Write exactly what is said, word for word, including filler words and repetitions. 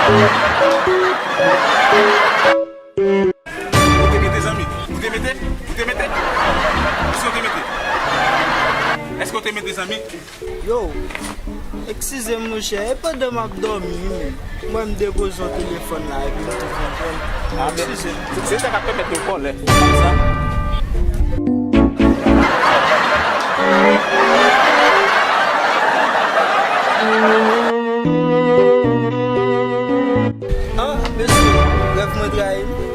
Ou te mete zanmi? Ou te mete? Ou te mete? Èske w te mete? Èske w te mete zanmi? Yo, eskize m monchè, e pandan m ap dòmi wi, men mwen m depoze yon telefòn la epi m tou vin pran l. Eskize m. Se sa k ap pèmèt yo vòlè. Sa. Ah, mesye, rèv mwen trayi m.